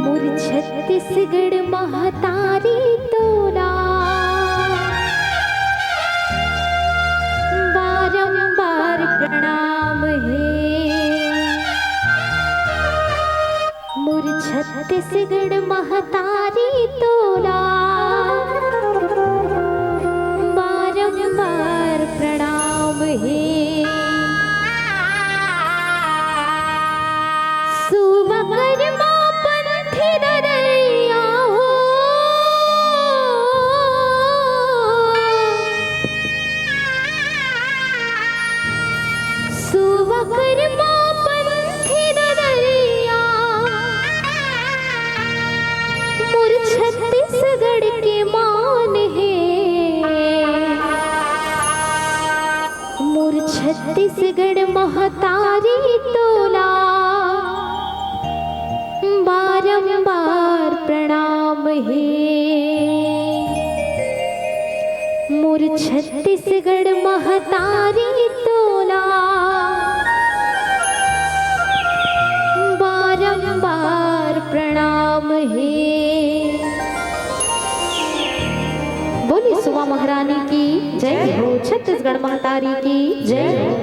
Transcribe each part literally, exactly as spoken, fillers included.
मोर छत्तीसगढ़ महतारी तोला बारंबार प्रणाम हे। मोर छत्तीसगढ़ महतारी तोला बारंबार प्रणाम हे। सुवा कर मा पंथी ददरिया हो। सुवा कर मा पंथी ददरिया। मोर छत्तीसगढ़ के मान हे। मोर छत्तीसगढ़ महतारी तोला बारंबार प्रणाम हे। मोर छत्तीसगढ़ महतारी तोला बारंबार प्रणाम हे। बोली सुवा महारानी की जय हो, छत्तीसगढ़ महतारी की जय हो।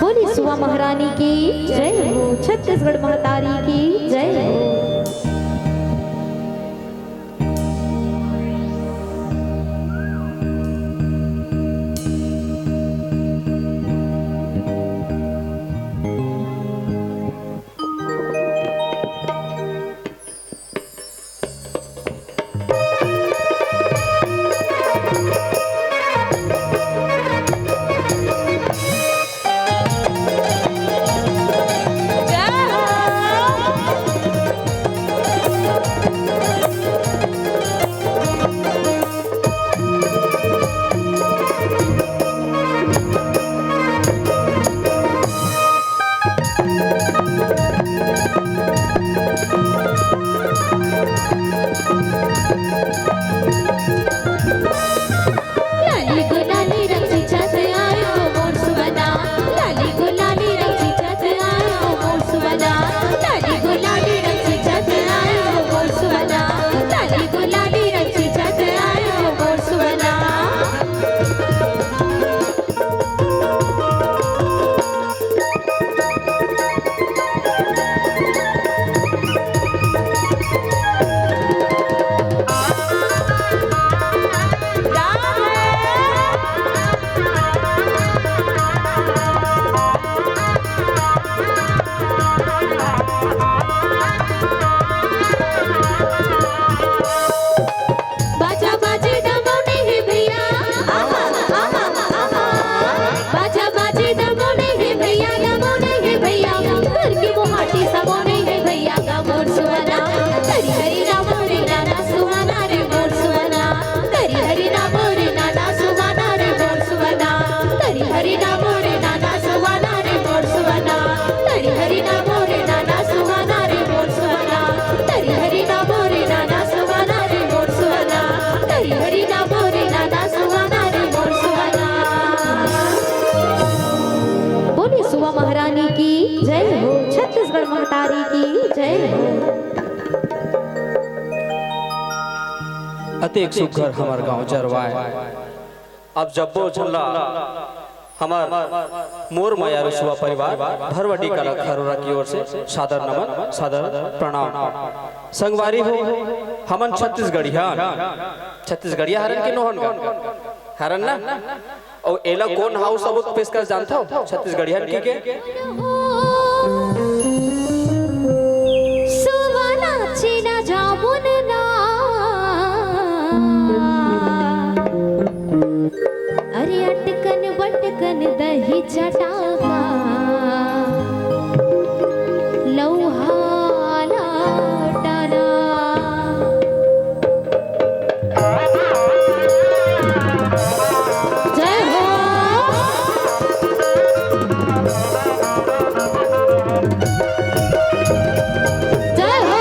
बोली सुवा महारानी की जय हो, छत्तीसगढ़ महतारी की जय हो। लाली गुलाली रंग छींचत आयो मोर सुवना, लाली गुलाली रंग छींचत आयो मोर सुवना, लाली गुलाली रंग छींचत आयो मोर सुवना, लाली गुलाली रंग छींचत आयो मोर सुवना। बाजा बाजे दमोने हे भैया, आहा, आहा, आहा। बाजा बाजे दमोने हे भैया, दमोने हे भैया। घर के मोहाटी समोने हे भैया, गा मोर सुवना। हरी हरी राम रे नाना सुवना रे मोर सुवना। हरी हरी राम रे नाना सुवना रे मोर सुवना। हरी हरी राम रे नाना सुवना रे मोर सुवना। हरी हरी राम रे नाना सुवना रे मोर सुवना। हरी हरी राम रे नाना सुवना रे मोर सुवना। हरी हरी राम रे नाना सुवना रे मोर सुवना। बोलिए सुवा महारानी की जय हो, छत्तीसगढ़ महतारी की जय हो। अतेक सुघर हमर गांव जरवाय। अब जब्बो झन ला हमर मोर मयारू सुवा परिवार भरवटी कला खरोरा की ओर से सादर नमन, सादर प्रणाम। संगवारी हो, हमन छत्तीसगढ़िया, छत्तीसगढ़िया हरन के नोहन का हरन ना? अउ एला कोन हाउस सबूत पेशकश जानथव छत्तीसगढ़ियन की के? सुवना छीना जामुन ना, अरे अटकन बटकन दही चटाका, लौहा लौटाना। जय हो। जय हो।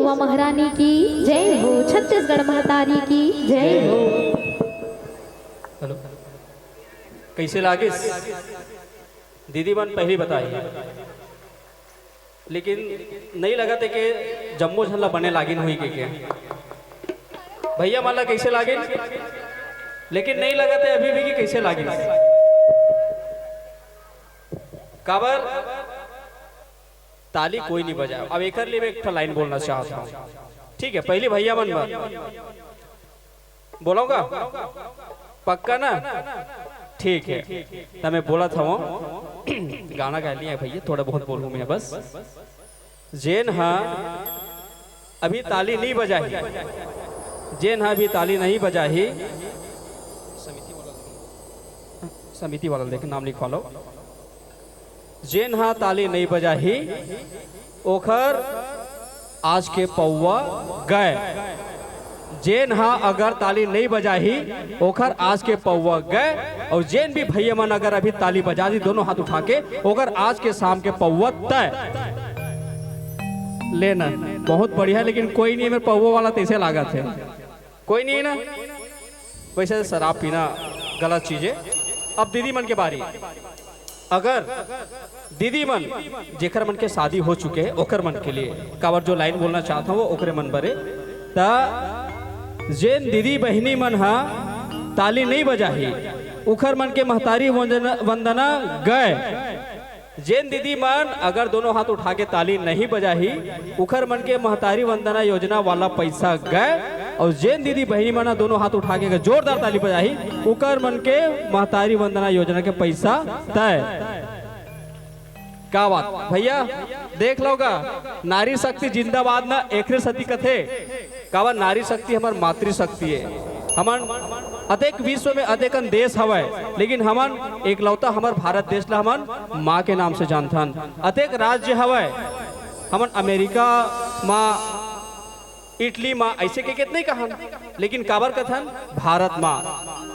महारानी की जय हो, छत्तीसगढ़ महतारी की जय हो। हेलो, कइसे लागिस? दीदी मन पहिली बताही, लेकिन नइ लगत हे के जम्मो झन ला बने लागिन होही के, के। भैया मन ला कइसे लागिन? लेकिन नइ लगत हे अभी भी कि कइसे लागिन। काबर? ताली कोई नइ बजाय। अब एकर लिए मैं एक ठो लाइन बोलना चाहत हंव। ठीक हे, पहिली भैया मन बर बोलव गा? पक्का ना? ठीक हे, त मैं बोलत हंव। गाना गा लिया भैया, थोड़ा बहुत बोलहूं मैं बस। जेन हा अभी ताली नइ बजाही, जेन हा अभी ताली नइ बजाही, समिति वाला देख, नाम लिखवा लव। जेन हा ताली नइ बजाही, ओखर आज के पौवा गय। जेन हा अगर ताली नइ बजाही, ओखर आज के पौवा गय। अउ जेन भी भैया मन अगर अभी ताली बजा दी, दोनों हाथ उठा के, ओकर आज के शाम के पौवा तय। लेना, बहुत बढ़िया, लेकिन कोई नइ हे मेर पौवा वाला, तइसे लागत हे। कोई नइ हे ना? वइसे शराब पीना गलत चीज हे। अब दीदी मन के बारी। अगर दीदी मन, जेकर मन के शादी हो चुके हे, ओकर मन के लिए काबर जो लाइन बोलना चाहत हंव, वो ओकरे मन बरे। त जेन दीदी बहिनी मन हा ताली नइ बजाही, उखर मन के महतारी वंदना, वंदना गय। जेन दीदी मन अगर दोनों हाथ उठा के ताली नइ बजाही, उखर मन के महतारी वंदना योजना वाला पइसा गय। अउ जेन दीदी बहिनी मन ह दोनों हाथ उठा के अगर जोरदार ताली बजाही, उकर मन के महतारी वंदना योजना के पइसा तय। का बात भैया, देख लव गा, नारी शक्ति जिंदाबाद ना, एकरे सेती कथे। काबर? नारी शक्ति हमर मातृ शक्ति हे। हमन अतेक विश्व में अतेकन देश हवय, लेकिन हमन एकलौता हमर भारत देश ला हमन माँ के नाम से जानथन। अतेक राज्य हवय, हमन अमेरिका मा, इटली मा, अइसे के कितने कहन, लेकिन काबर कथन? भारत मा।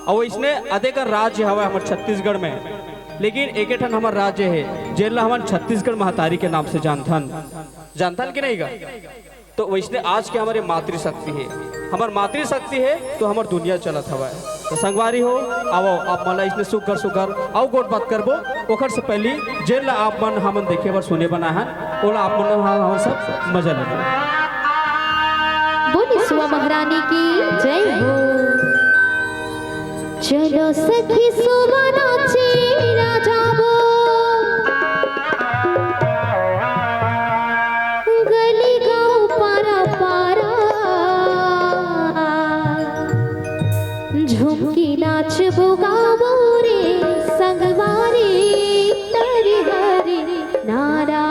अउ अइसने अतेकन राज्य हवय हमर छत्तीसगढ़ में, लेकिन एके ठन हमर राज्य हे, जेन ला हमन छत्तीसगढ़ महतारी के नाम से जानथन। जानथन कि नहीं गा? तो वइसने आज के हमर मातृशक्ति हे, हमर मातृशक्ति हे तो हमर दुनिया चलत हवय। तो संगवारी हो, आवव, आप मन ला इसने सुग्घर सुग्घर अउ गोठ बात करबो, ओखर से पहिली जेन ला आप मन हमन देखे बर सुने बर आए हन, ओला आप मन ह हमन सब मजा लेबो। बोली सुआ महारानी की जय हो। चलो सखी सुआ नाचे ला जाबो। गली गाँव पारा पारा, झुमकी नाचबो गाबो रे संगवारी, तरी हरी नारा।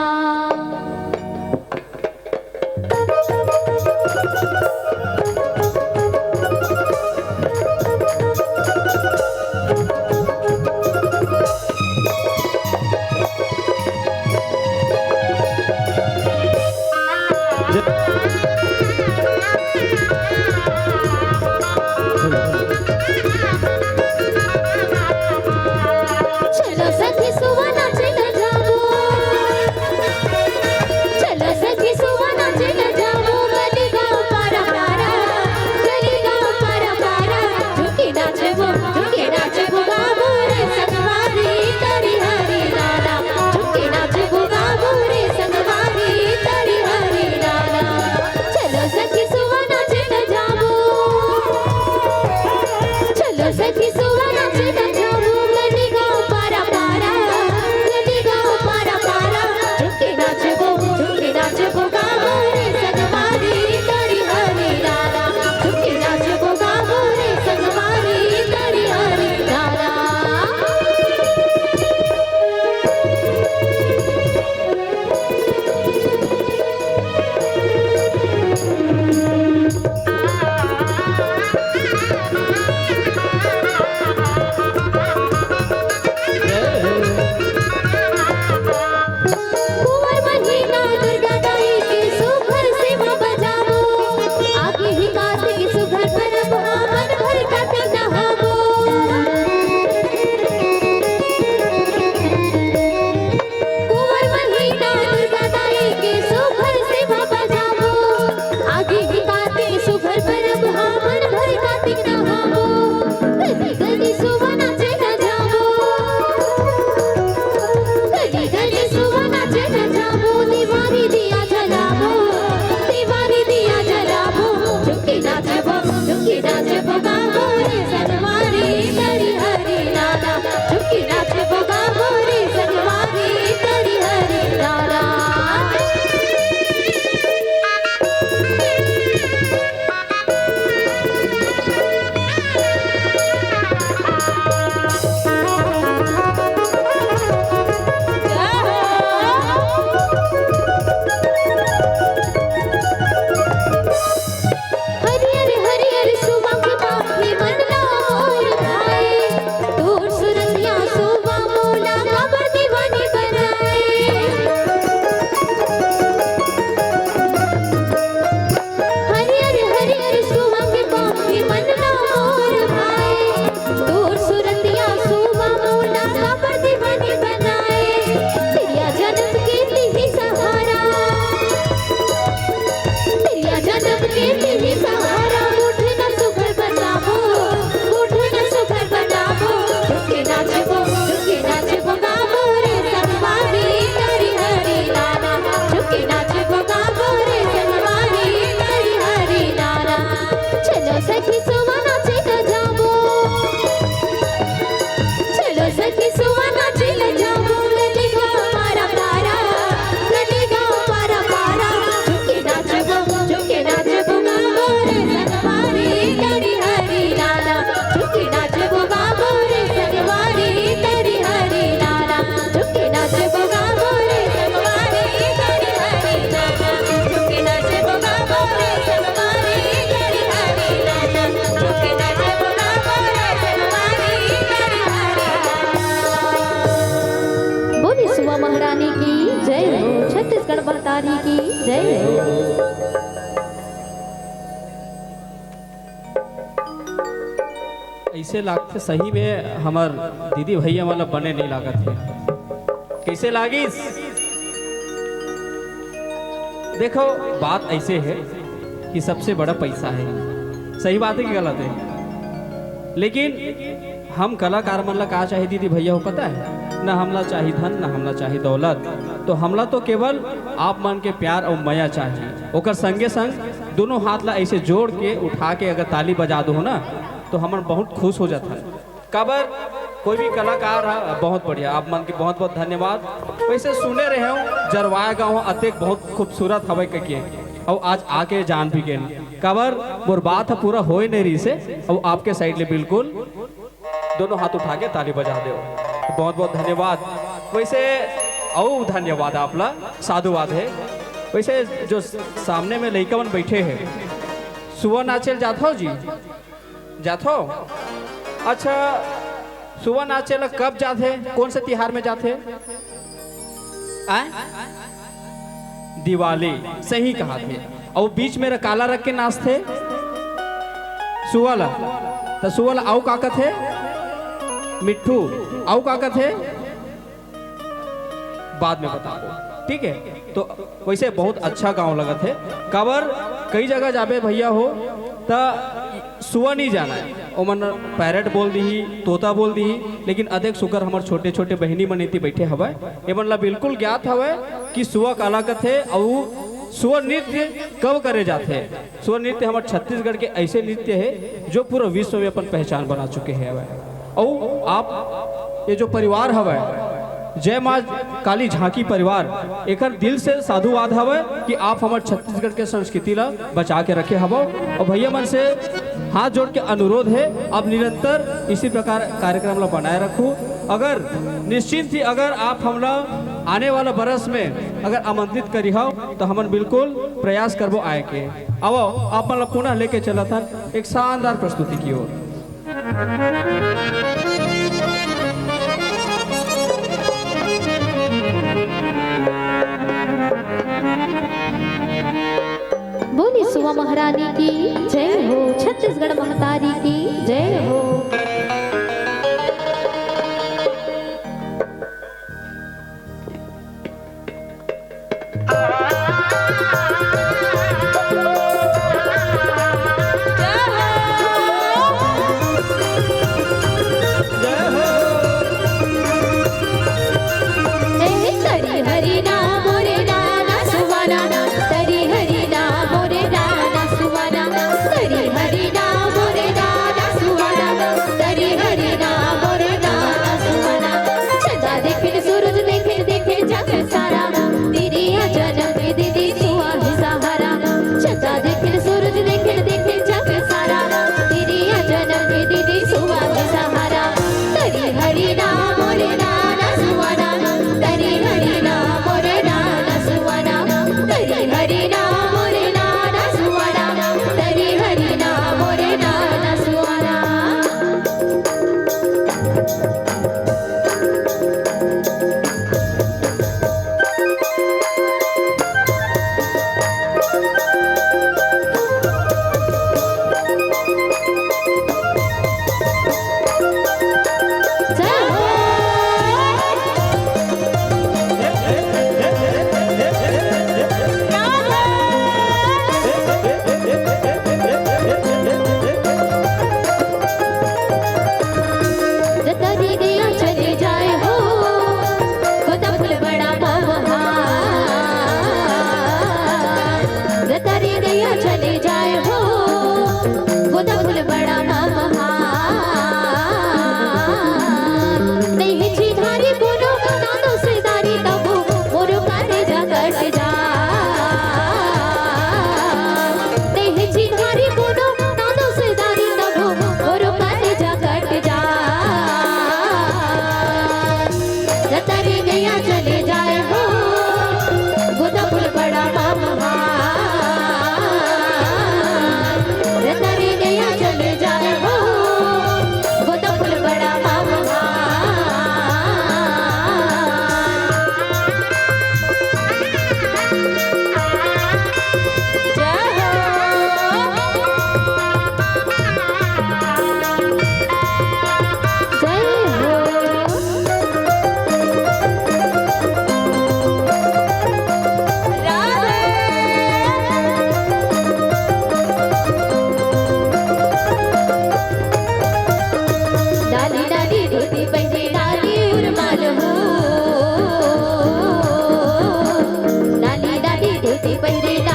चलो सखी सुआ नाचे ला जाबो, चलो सखी सुआ नाचे ला जाबो, गली गाँव पारा पारा, गली गाँव पारा पारा, झुमकी नाचबो, झुमकी नाचबो गाबो रे संगवारी, तरी हरी नारा, झुमकी नाचबो गाबो रे संगवारी, तरी हरी नारा। चलो की जय। ऐसे लागथे सही में हमर दीदी भैया मन ला बने नहीं लागत हे। कैसे लागिस? देखो, बात ऐसे है कि सबसे बड़ा पैसा है। सही बात है कि गलत है? लेकिन हम कलाकार मन ला का चाही दीदी भैया हो, पता है? न हमला चाही धन, न हमला चाही दौलत। तो हमला तो केवल आप मन के प्यार और मया चाही। ओकर संगे संग दोनों हाथ ला ऐसे जोड़ के उठा के अगर ताली बजा दो ना, तो हमन बहुत खुश हो जाथन। काबर, कोई भी कलाकार ह, बहुत बढ़िया, आप मन के बहुत बहुत धन्यवाद। वैसे सुने रहे हूँ, जरवाया गाँव अतेक बहुत खूबसूरत हवय कहिके, अउ आज आके जान भी गेन। काबर, मोर बात ह पूरा होए नहीं रहिसे, अउ आपके साइड ले बिल्कुल दोनों हाथ उठा के ताली बजा दे। बहुत बहुत धन्यवाद। वैसे अउ धन्यवाद आप ला, साधुवाद है। वैसे जो सामने में लइका मन बैठे हैं, सुआ नाचे ल जात हो जी? जात हो? अच्छा, सुआ नाचे ला कब जात हे? कौन से तिहार में जात हे? आय? दिवाली। सही कहा थे। अउ बीच में काला रख के नाचथे सुआ ला, त सुआ ला अउ का कथे? मिट्ठू। अउ का कथे? बाद में बताबो, ठीक है? तो वैसे बहुत अच्छा गांव लगत है। काबर, कई जगह जाबे भैया हो, त सुआ नहीं जाना है, ओमन पैरट बोल दीही, तोता बोल दीही, लेकिन अदेक सुकर हमर छोटे छोटे बहिनी मन इति बैठे हवय, एमन ला बिल्कुल ज्ञात हवय कि सुआ काला कथे अउ सुआ नृत्य कब करे जाथे। सुआ नृत्य हमर छत्तीसगढ़ के ऐसे नृत्य है जो पूरा विश्व में अपन पहचान बना चुके हैं हवय। अउ आप ये जो परिवार हवय, जय माँ काली झांकी परिवार, एकर दिल से साधुवाद हवय कि आप हमर छत्तीसगढ़ के संस्कृति ला बचा के रखे हवो। और भैया मन से हाथ जोड़ के अनुरोध है, आप निरंतर इसी प्रकार कार्यक्रम ला बनाए रखू। अगर निश्चिंत ही अगर आप हमला आने वाला बरस में अगर आमंत्रित करी हो, तो हमन बिल्कुल प्रयास करबो आए के। आवो, आप मन ला पुनः लेके चलत हन एक शानदार प्रस्तुति की ओर। बोली सुआ महारानी की जय हो, छत्तीसगढ़ महतारी की जय हो। ए, तरी हरी ना मोरे नाना सुवाना, तरी हरी ना मोरे नाना सुवाना, तरी हरी ना मोरे ना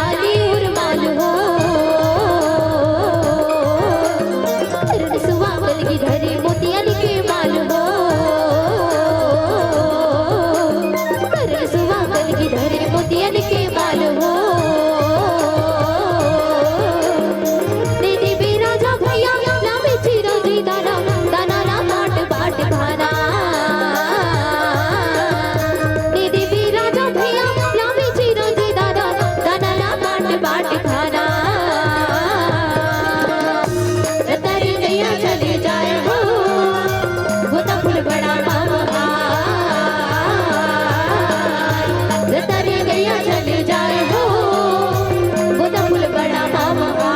काली उर्माल हो, रणसुवा कलगी धरे मोतियन के माल हो, रणसुवा कलगी धरे मोतियन के माल हो। दे देबे राजा भैया लामे चिरंजी दाना, दाना ला बाट बाट खाना। दे देबे राजा भैया लामे चिरंजी दाना, दाना ला बाट बाट खाना। रतरी गैया चले जाए हो, वो तो फूल बड़ा मामा। रतरी गैया चले जाए हो, वो तो फूल बड़ा मामा।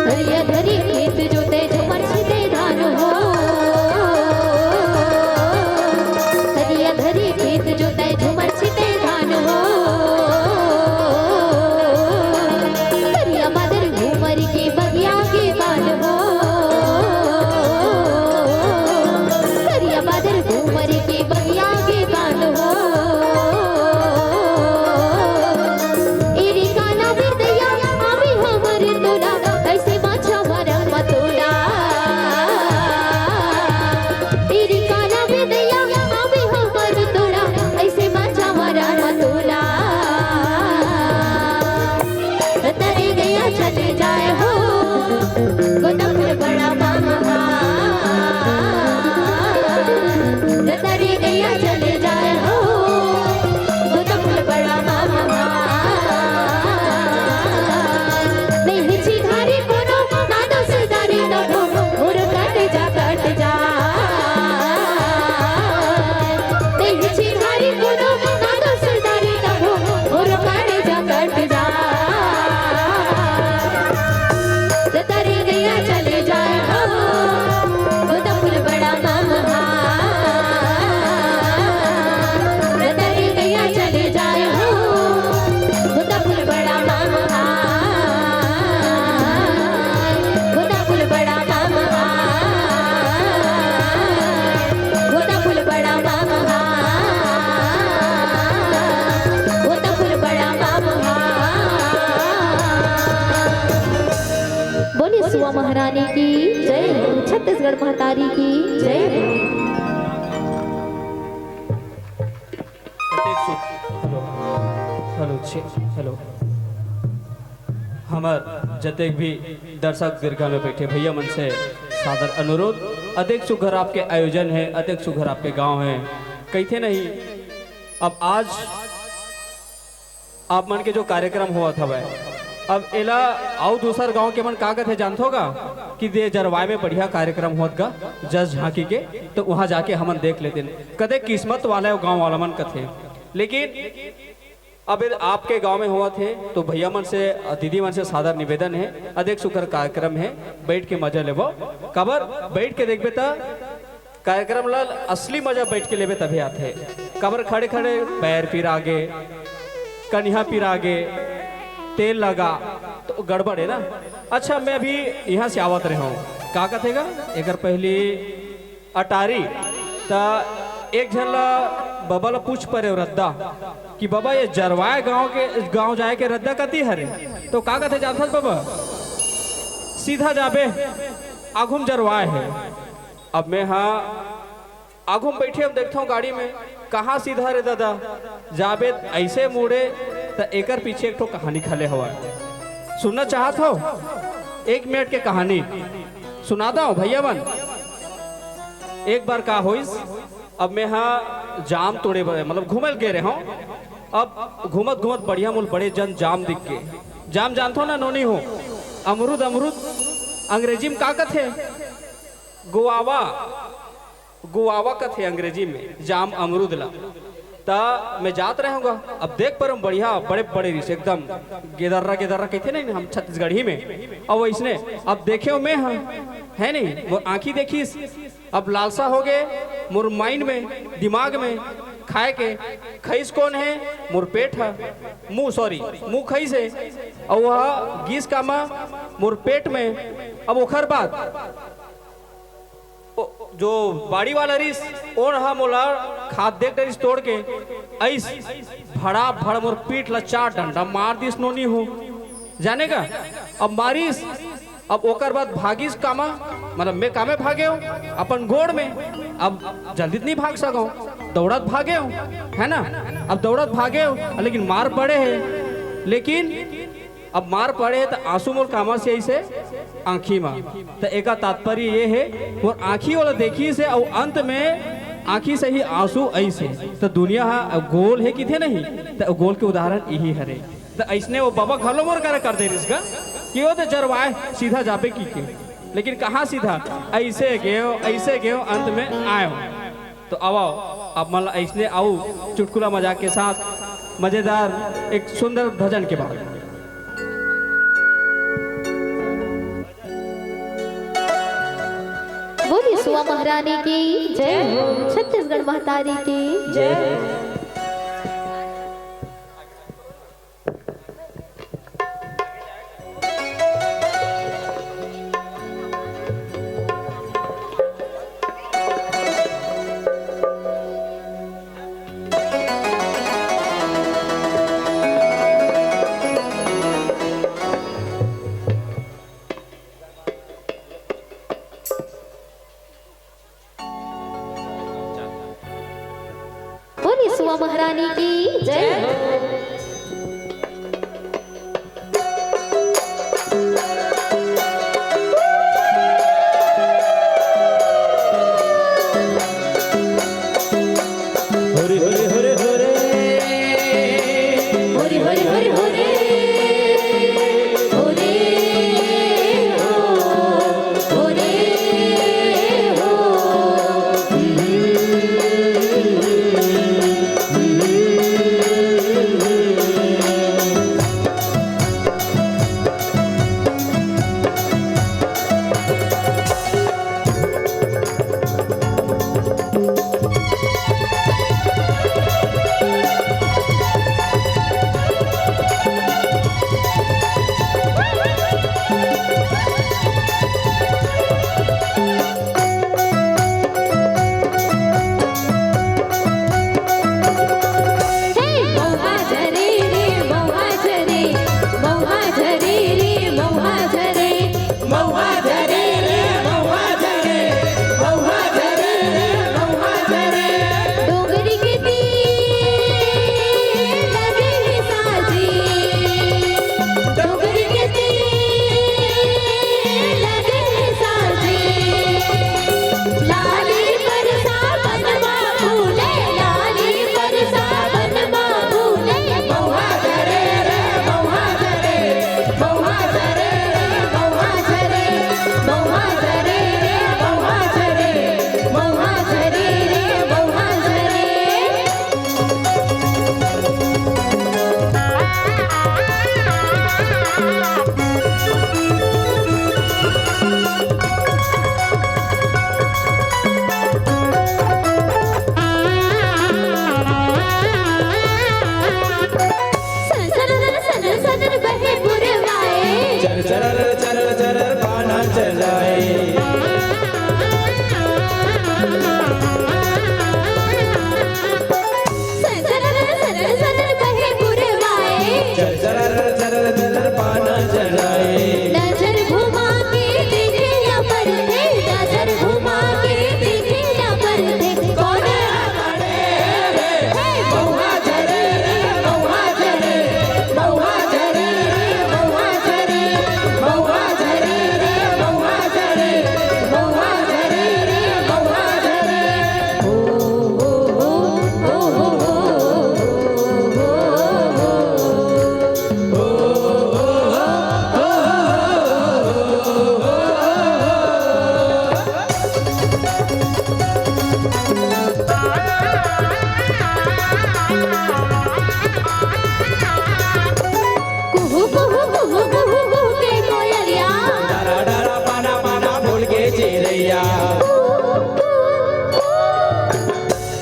हरिया धरी खेत जोते झुमर छिते धान हो। हरिया धरी खेत जोते झुमर छिते धान हो। करिया बादर घूमर के बगिया के बान हो। करिया बादर घूमर के बगिया के बान हो। एरी काला बिरदैया आवे हमर तोला, ऐसे बाछा भरम मतोला। एरी काला बिरदैया आवे हमर तोला, ऐसे बाछा भरम मतोला। तरे गैया चले जाए हो, गोदम में बड़ा मामा। तरे गैया चले जाए हो, गोदम में बड़ा मामा। नहीं छिधारी कोनो, ना दोसदारी ना कोनो, मोर कट जा, कट जा। नहीं छिधारी कोनो, ना दोसदारी ना कोनो, मोर कट जा, कट जा। तरे गैया चले जाए हो, वो तो फूल बड़ा मामा। तरे गैया चले जाए हो, वो तो फूल बड़ा मामा। वो तो फूल बड़ा मामा। वो तो फूल बड़ा मामा। वो तो फूल बड़ा मामा। बोलिए सुआ महारानी की जय हो, छत्तीसगढ़ महतारी की जय हो। कतेक सुख, हेलो, हेलो, छे, हेलो। हमर जतेक भी दर्शक दीर्घा में बैठे भैया मन से सादर अनुरोध, अतेक सुघर आपके आयोजन है, अतेक सुघर आपके गांव है, कहिथे नहीं। अब आज आप मन के जो कार्यक्रम होवत हवय, अब एला अउ दूसर गांव के मन का कथे जानथो गा कि दे जरवाय में बढ़िया कार्यक्रम होत गा जस झांकी के, तो वहां जाके हमन देख लेतेन। कते किस्मत वाला अउ गांव वाला मन कथे, लेकिन अब ये आपके गांव में होवत हे तो भैया मन से, दीदी मन से सादर निवेदन है, अतेक सुघर कार्यक्रम है, बैठ के मजा लेबो। काबर बैठ के देखबे त कार्यक्रम ला असली मजा बैठ के लेबे तभे आथे। काबर खड़े खड़े पैर पिरागे, कनिहा पिरागे, तेल लगा, तो गड़बड़ है ना। अच्छा, मैं अभी यहाँ से आवत रहे हूँ, का कथे गा, एकर पहली अटारी, त एक झन ला, बबा ला पूछ परे रद्दा कि बबा, ये जरवाय गांव के, गांव जाए के रद्दा कती हरे? तो का कथे जानथस बबा, सीधा जाबे, आघू म जरवाय है। अब मैं हा आघू म बैठे, हम देखता हूँ गाड़ी में, कहाँ सीधा रे दादा, जाबे ऐसे मुड़े त एकर पीछे एक ठो कहानी खले हवा। सुनना चाहत हो? एक मिनट के कहानी सुनाता हूँ भैया मन। एक बार का होइस, अब मैं हा जाम तोड़े बर, मतलब घूमे ल गे रहे हूँ। अब घूमत घूमत बढ़िया मोल बड़े जन जाम दिख गे। जाम जानथो ना, नोनी हो, अमरूद, अमरूद अंग्रेजी में का कथे? गुआवा। गुआवा कथे अंग्रेजी में जाम अमरूद ला। त मैं जात रहूंगा। अब देख पर बढ़िया बड़े बड़े रिस एकदम गेदर्रा गेदर्रा कहते नहीं हम छत्तीसगढ़ी में। अब वैसने अब देखे मैं, हाँ, है नहीं, वो आंखी देखिस। अब लालसा हो गए मोर माइंड में, दिमाग में, खाए के। खईस कौन है? मोर पेट है, मुंह, सॉरी, मुंह खईस है। और वह गीस कामा मोर पेट में। अब ओखर बाद ओ, जो बाड़ी वाला रिस, ओन हा मोला खाद देख डरिस तोड़ के, अइस भड़ा भड़ मोर पीठ ला चार डंडा मार दिस नोनी हो। जाने का? अब मारिस, अब ओकर बाद भागिस कामा, मतलब मैं कामे भागे हो अपन गोड़ में। अब जल्दी तो नहीं भाग सको, दौड़त भागे हो, है ना? अब दौड़त भागे हो, लेकिन मार पड़े है। लेकिन अब मार पड़े है त आंसू मोर कामा से अइसे आंखी मा। त एका तात्पर्य ये है, मोर आंखी वाला देखिस हे अउ अंत में आंखी से ही आंसू अइस हे। त दुनिया हा गोल है किथे नहीं, त गोल के उदाहरण यही हरे। त अइसने वो बाबा घलो मोर करा कर दे रिस गा कि वो तो जरवाए सीधा जाबे की के, लेकिन कहाँ सीधा? अइसे गयो, अइसे गयो, अंत में आयो। तो आवो, आप मन ला अइसने आऊ चुटकुला मजाक के साथ मजेदार एक सुंदर भजन के बाद। बोलिए सुआ महारानी की जय हो, छत्तीसगढ़ महतारी की जय हो। बोलिए सुआ महारानी की जय हो। हरे हरे हरे हरे। हरे हरे हरे हरे। हरे हो, हरे हो।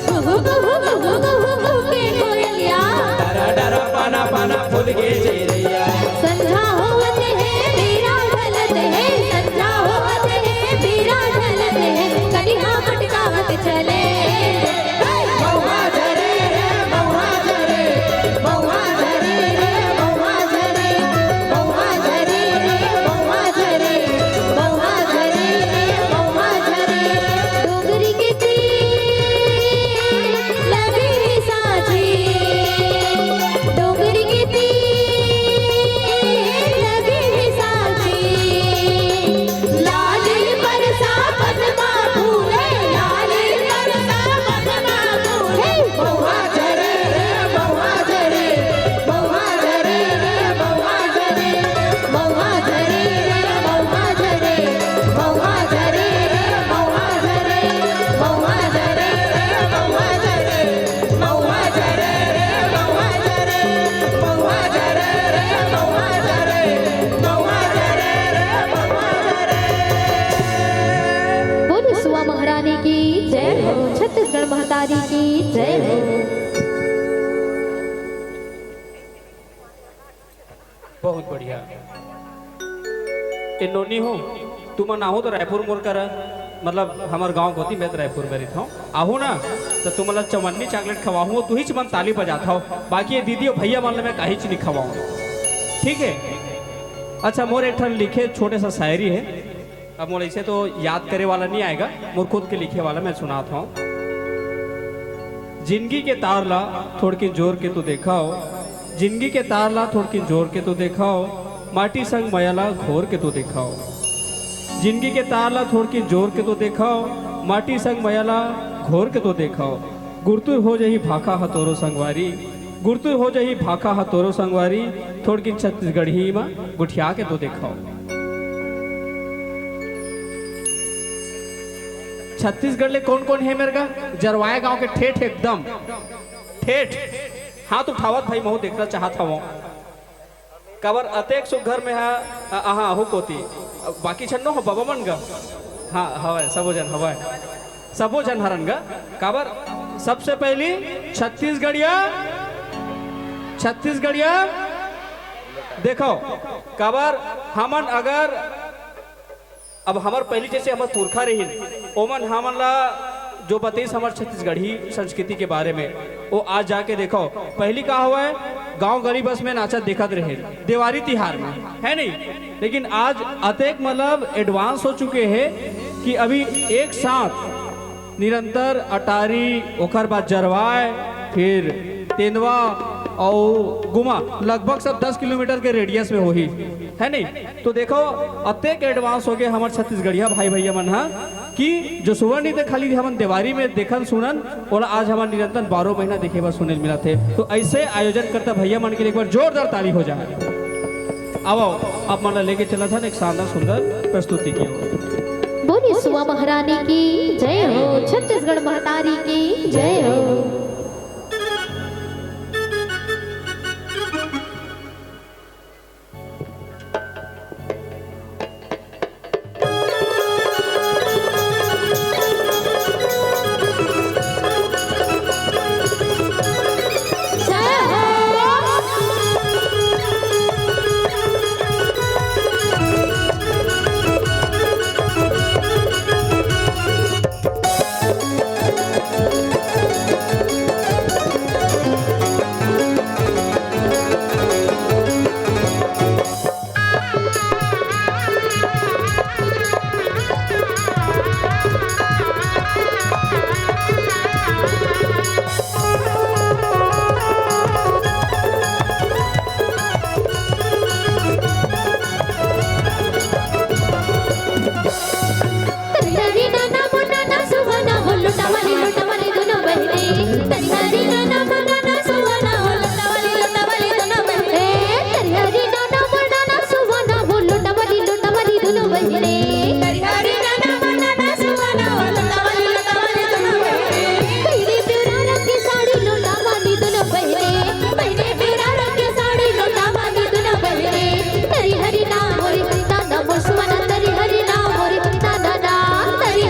कुहू, कुहू, कुहू के कोयलिया। डरा डरा पाना पाना फूल के चिरैया। संझा होवत हे, बेरा ढलत हे, संझा होवत हे, बेरा ढलत हे, कनिहा भटकावत चले। महुआ झरे रे, महुआ झरे, महुआ झरे रे, महुआ झरे, महुआ झरे रे, महुआ झरे, महुआ झरे रे, महुआ झरे। डोंगरी के तीर लगे हे साँझी, डोंगरी के तीर लगे हे साँझी। लाली बरसा पनमा फूले, लाली बरसा पनमा फूले। महुआ झरे रे, महुआ झरे, महुआ झरे रे, महुआ झरे, महुआ झरे रे, महुआ झरे, महुआ झरे रे, महुआ झरे, महुआ झरे रे, महुआ झरे। महुआ झरे रे, महुआ झरे रे, महुआ झरे, महुआ झरे रे, महुआ झरे। बोलो सुआ महारानी की जय हो, छत्तीसगढ़ महतारी की जय हो। बहुत बढ़िया। ए नोनी हो, तुमन आहू तो रायपुर मोर करा, मतलब हमर गांव कोती, मैं तो रायपुर में रहिथंव। आहू ना, तो तुमन ला चवन्नी चॉकलेट खवाहूँ, तुहीच मन ताली बजात हव, बाकी ये दीदी अउ भैया मन ला मैं काहीच नहीं खवाऊँ, ठीक है? अच्छा, मोर एक ठन लिखे छोटे सा शायरी है। अब मोला इसे तो याद करे वाला नहीं आएगा, मोर खुद के लिखे वाला मैं सुनात हूँ। जिंदगी के तार ला थोड़किन जोर के तो देखव, जिंदगी के तार ला थोड़किन जोर के तो देखव, माटी संग मया ला घोर के तो देखव। जिंदगी के तार ला थोड़किन जोर के तो देखव, माटी संग मया ला घोर के तो देखव। गुरतुर हो जही भाखा ह तोरो संगवारी, गुरतुर हो जही भाखा ह तोरो संगवारी, थोड़किन छत्तीसगढ़ी म गोठिया के तो देखव। छत्तीसगढ़ ले कोन कोन हे मेर गा? जरवाय गांव के ठेठ एकदम ठेठ। हाथ उठावत भाई, महू देखना चाहत हवं। काबर अतेक सुग्घर में हा, अ, अहाँ आहू कोती। बाकी झन नो हो बबा मन गा? हाँ, हवय, सबो झन हवय। सबो झन हरन गा। काबर सबसे पहली छत्तीसगढ़िया, छत्तीसगढ़िया देखो, काबर हमन अगर अब हमर पहिली जैसे हमर पुरखा रहिन, ओमन हमन ला जो बतइस हमर छत्तीसगढ़ी संस्कृति के बारे में, वो आज जाके देखो, पहिली का हवय, गांव गली बस में नाचत देखत रहे देवारी तिहार में, है नहीं? लेकिन आज अतेक मतलब advance हो चुके हैं कि अभी एक साथ निरंतर अटारी, ओखर बाद जरवाय, फिर तेंदवा अउ गुमा, लगभग सब दस किलोमीटर के radius में होही, है नहीं? तो देखो, अतेक advance हो गए हमर छत्तीसगढ़िया भाई भैया मन ह कि जो सुवर्णी ते खाली हमन देवारी में देखन सुनन, ओला आज हमन निरंतर बारह महीना देखे बर सुने ल मिलत हे। तो ऐसे आयोजन करता भैया मन के लिए एक बार जोरदार ताली हो जाए। आओ, आप मन ला लेके चलत हन एक शानदार सुंदर प्रस्तुति की ओर। बोलिए सुआ महारानी की जय हो, छत्तीसगढ़ महतारी की जय हो। तरिहरी नाना मोर नाना सुहाना हो, लोटा वाली, लोटा वाली दोनों बहिनी। तरिहरी नाना मोर नाना सुहाना हो, लोटा वाली, लोटा वाली दोनों बहिनी। ए, तरिहरी नाना मोर नाना सुहाना हो, लोटा वाली, लोटा वाली दोनों बहिनी। तरिहरी नाना मोर नाना सुहाना हो, लोटा वाली, लोटा वाली दोनों बहिनी। पहिरे पिवरा रंग के साड़ी, लोटा वाली दोनों बहिनी। पहिरे पिवरा रंग के साड़ी, लोटा वाली दोनों बहिनी। तरिहरी ना मोरी नाना मोर सुहाना, तरिहरी ना मोरी नाना ना, तरी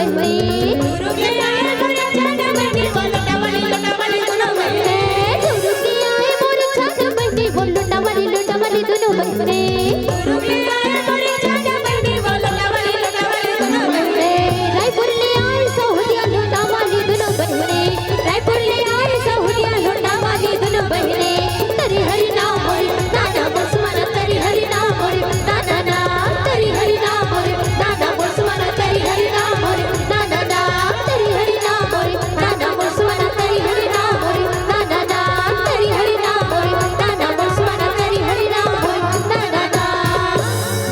गुरु के आए मोरे छाना बहिनी, वो लोटा वाली, लोटा वाली दोनों बहिनी। गुरु के आए मोरे छाना बहिनी, वो लोटा वाली, लोटा वाली दोनों बहिनी। गुरु के आए मोरे छाना बहिनी, वो लोटा वाली, लोटा वाली दोनों बहिनी। रायपुर ले आए सहुलिया लोटा वाली दोनों बहिनी। रायपुर ले आए सहुलिया लोटा वाली दोनों बहिनी। तरी हरि नाम मोरे, नाना बोल सुमन, तरी हरि नाम मोरे, नाना ना। तरी हरि नाम मोरे, नाना बोल सुमन, तरी हरि नाम मोरे, नाना ना। तरी हरि नाम मोरे, नाना बोल सुमन, तरी हरि नाम मोरे, नाना ना। तरी हरि नाम मोरे, नाना बोल सुमन, तरी हरि नाम मोरे, नाना ना।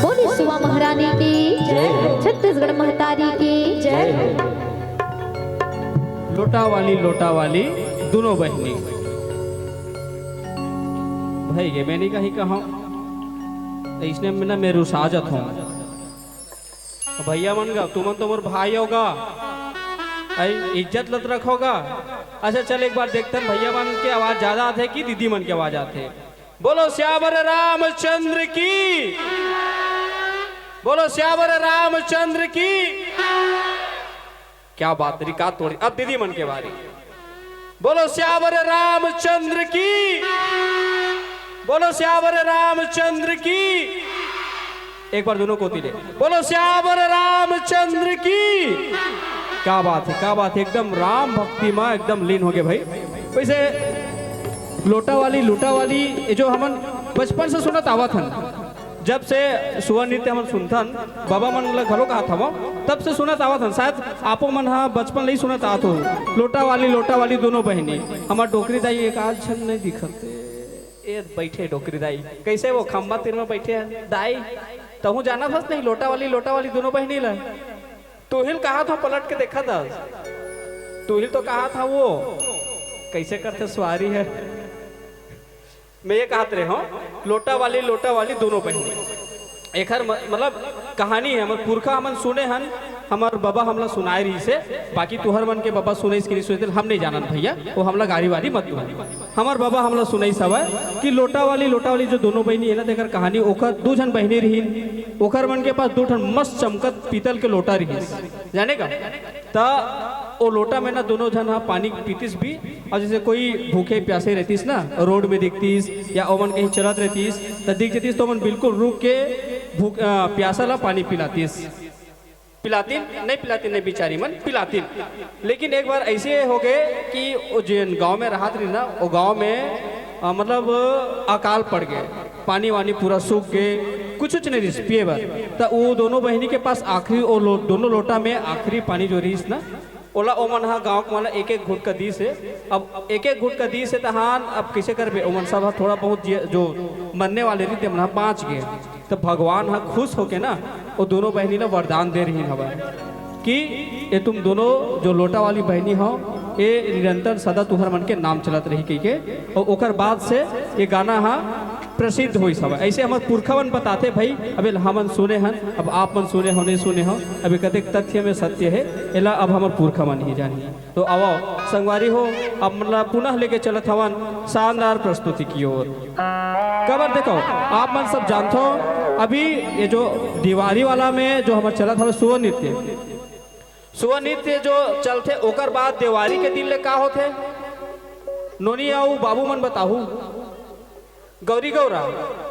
बोली सुवा महारानी की जय हो। छत्तीसगढ़ महतारी की जय हो। लोटा वाली, लोटा वाली दोनों बहिनी। भाई, ये मैं नहीं कहीं कहा, इसने में ना मेरे उस आ जाता हूँ। भैया मन गा, तुमन तो मोर भाई होगा, आई इज्जत लत रखोगा। अच्छा, चल, एक बार देखते हैं, भैया मन के आवाज ज्यादा आते कि दीदी मन के आवाज आते। बोलो सियावर रामचंद्र की, बोलो सियावर रामचंद्र की। क्या बात, रिकॉर्ड तोड़ी। अब दीदी मन के बारी। बोलो सियावर रामचंद्र की, बोलो सियावर रामचंद्र की। एक बार दोनों कोती ले, बोलो सियावर रामचंद्र की। क्या बात है, क्या बात है, एकदम राम भक्ति में एकदम लीन हो गए भाई। वैसे लोटा वाली, लोटा वाली, ये जो हमन बचपन से सुनत आवत हन, जब से सुआ नृत्य हमन सुनथन, बाबा मन ल घलो कहत हवं, तब से सुनत आवत हन। शायद आपो मन ह बचपन ले ही सुनत आत हो, लोटा वाली, लोटा वाली दोनों बहिनी। हमर डोकरी दाई एक आध झन नहीं दिखत। ए, बैठे डोकरी दाई, कैसे वो खंबा तीर में बैठे है दाई? तहूँ जानत हस नहीं लोटा वाली, लोटा वाली दोनों बहिनी ल? तू ही ल कहा था, पलट के देखा था, तू ही तो कहा था वो कैसे करते सुआरी है। मैं ये कहत रहे हूँ, लोटा वाली, लोटा वाली दोनों बहिनी। एखर म-, मतलब कहानी है, हमर पुरखा हमन सुने हन, हमर बाबा हमला सुनाए रहिस हे। बाकी तुहर मन के बाबा सुने इसके नहीं सुने, हम नहीं जानन भैया, वो हमला गारी वारी मत दो। हमर बाबा हमला सुनाइस हवय कि लोटा वाली, लोटा वाली जो दोनों बहिनी है ना, तेकर कहानी, ओकर दू झन बहिनी रहिन, ओकर मन के पास दू ठन मस्त चमकत पीतल के लोटा रहिस, जाने का? त ओ लोटा में ना दोनों झन ह पानी पीतिस भी। और जैसे कोई भूखे प्यासे रहतिस ना, रोड में दिखतिस या ओमन कहीं चलत रहतिस, त दिख जतिस, तो ओमन बिल्कुल रुक के भूख, अ, प्यासा ला पानी पिलातिस। पिलातिन, नहीं पिलातिन, नहीं, बिचारी मन पिलातिन। लेकिन एक बार ऐसे हो गए कि वो जिन गांव में रहत रही ना, वो गांव में, अ, मतलब अकाल पड़ गए, पानी वानी पूरा सूख गए, कुछ कुछ नहीं रिस पिए बर। त वो दोनों बहिनी के पास आखिरी, वो लो-, दोनों लोटा में आखिरी पानी जो रहिस ना, ओला ओमन ह गांव के मन ल एक एक घुटका दीस हे। अब एक एक घुटका दीस हे तहान अब कइसे करबे? ओमन सब ह थोड़ा बहुत जे, जो मरने वाले रहिन, तेमन ह बाँच गे। त भगवान ह खुश होके ना, ओ दोनों बहिनी ल वरदान दे रहिन हवय कि ये तुम दोनों जो लोटा वाली बहिनी हो, ये निरंतर सदा तुहर मन के नाम चलत रही कहिके। और ओकर बाद से ये गाना ह प्रसिद्ध होइस हवय। ऐसे हमर पुरखा मन बताथे भाई, अबे हमन सुने हन, अब आप मन सुने हो, नहीं सुने हो, अबे कतेक तथ्य में सत्य हे, एला अब हमर पुरखा मन ही जानही। तो आवो संगवारी हो, अब मतलब पुनः लेके चलत हवन शानदार प्रस्तुति की ओर। काबर देखो, आप मन सब जानथो, अभी ये जो देवारी वाला में जो हमर चलत हवे सुआ नृत्य, सुआ नृत्य जो चलथे, ओकर बाद देवारी के दिन ले का होथे? नोनी अउ बाबू मन बताहू। गौरी गौरा,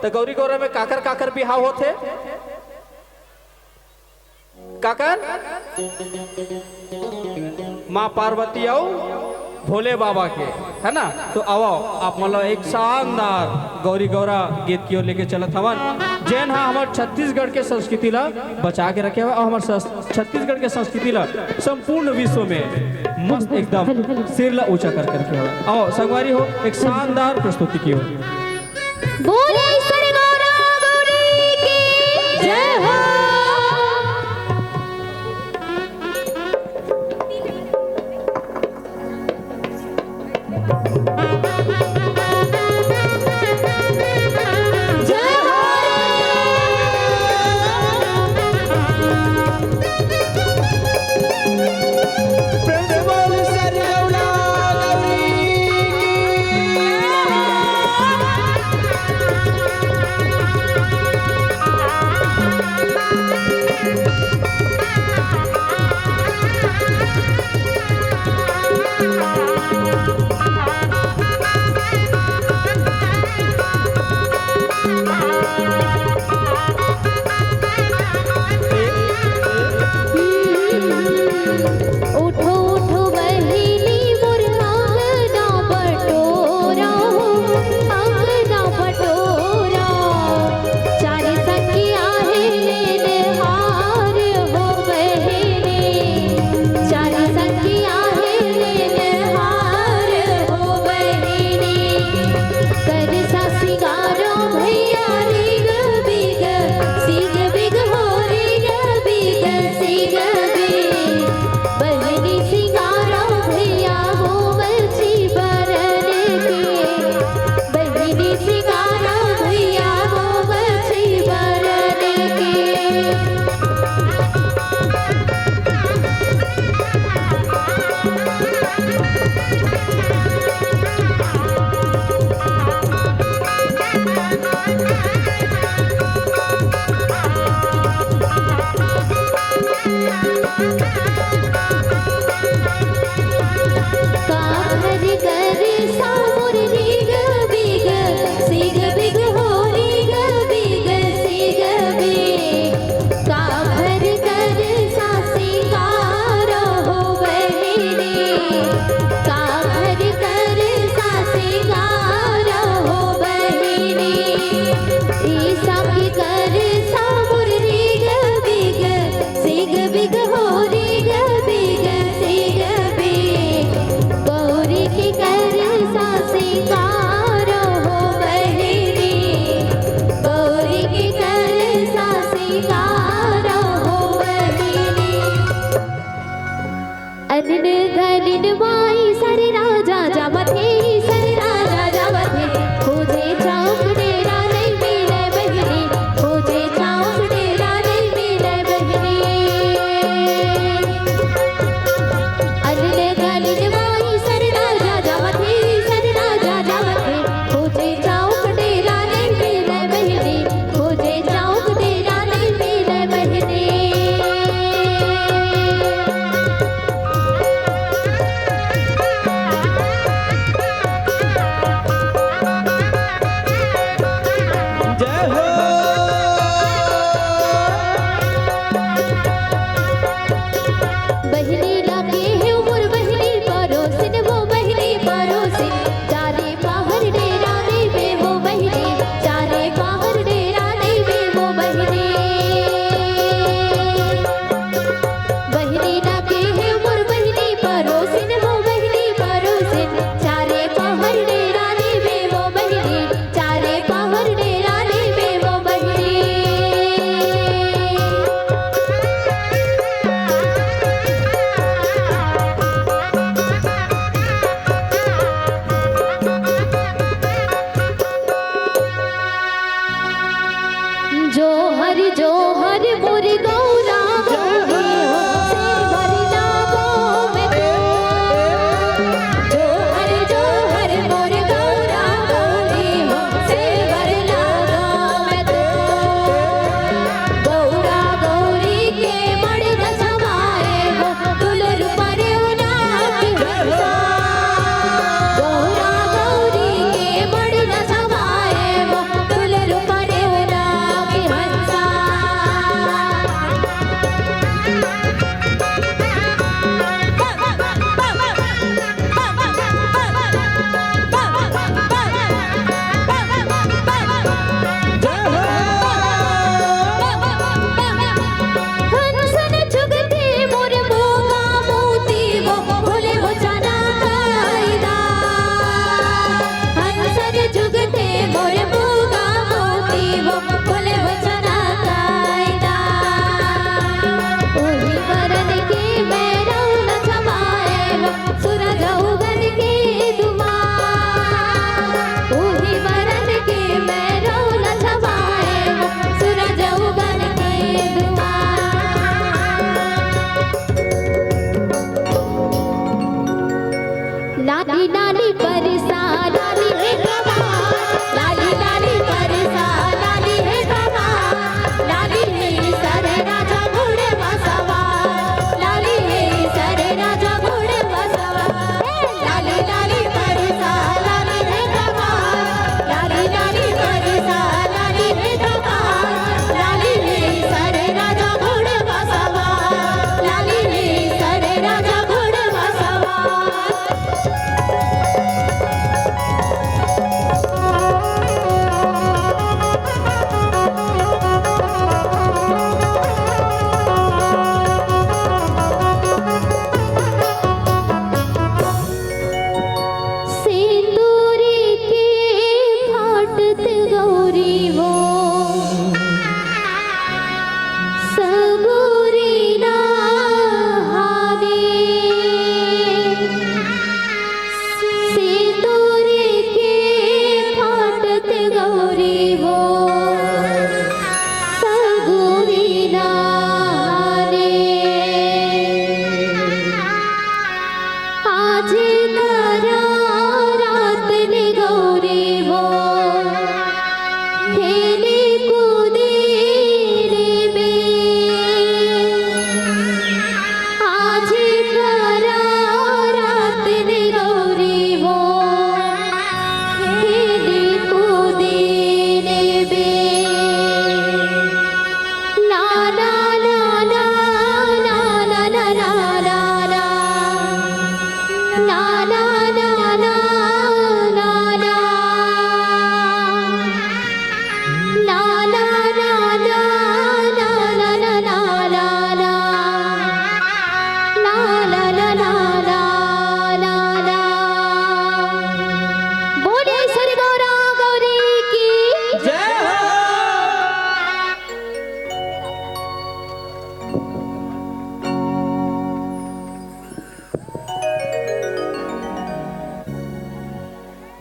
त गौरी गौरा में काकर काकर बिहाव होथे? काकर? माँ पार्वती अउ भोले बाबा के, है ना? तो आवो, आप मन ल एक शानदार गौरी गौरा गीत की ओर लेके चलत हवन, जेन हा हमर छत्तीसगढ़ के संस्कृति ला बचा के रखे हवय और हमर सस-, छत्तीसगढ़ के संस्कृति ला संपूर्ण विश्व में मस्त एकदम सिर ला ऊंचा कर करके हवय। आओ संगवारी हो, एक शानदार प्रस्तुति की ओर। बोले श्री गौरा गौरी की जय हो। जय हो। प्रेम से बोल श्री गौरा गौरी की। गलिन गलिन माई सरे राजा जावत हे, सरे राजा जावत हे। खोजे चौक डेरा नइ मिले बहिनी, खोजे चौक डेरा नइ मिले बहिनी। अलिन गलिन माई सरे राजा जावत हे, सरे राजा जावत हे। खोजे चौक डेरा नइ मिले बहिनी, खोजे चौक डेरा नइ मिले बहिनी।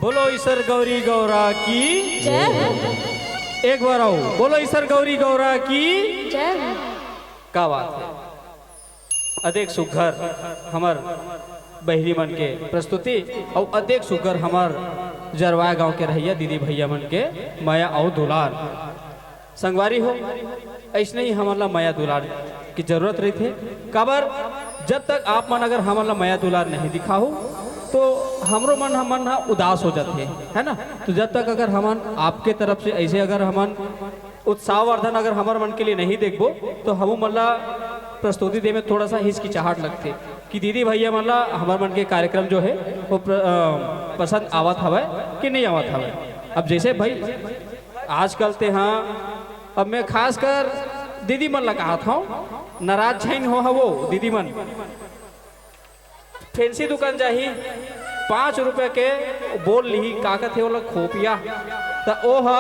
बोलो ईसर गौरी गौरा की। जय हो। एक बार अउ बोलो ईसर गौरी गौरा की। जय हो। का बात हे, अतेक सुघर हमर बहिनी मन के प्रस्तुति अउ अतेक सुघर हमर जरवाय गांव के रहइया दीदी भइया मन के मया अउ दुलार। संगवारी हो, अइसने ही हमन ला मया दुलार के जरूरत रहिथे। काबर, जब तक आप मन अगर हमन ला मया दुलार नहीं दिखाहू, तो हमरो मन, हमन ह उदास हो जाथे, है ना? तो जब तक अगर हमन आपके तरफ से अइसे अगर हमन उत्साहवर्धन अगर हमर मन के लिए नहीं देखबो, तो हमू मन ला प्रस्तुति दे में थोड़ा सा हिचकिचाहट लगथे कि दीदी भइया मन ला हमर मन के कार्यक्रम जो हे, वो प्र-, अ, पसंद आवत हवय कि नहीं आवत हवय। अब जइसे भाई, आजकल ते हाँ, अब मैं खासकर दीदी मन ला कहत हंव, नाराज झन हो हवो दीदी मन। फैंसी दुकान जाही, पाँच रुपया के बोल लिही, का कथे ओला, खोपिया। त ओ ह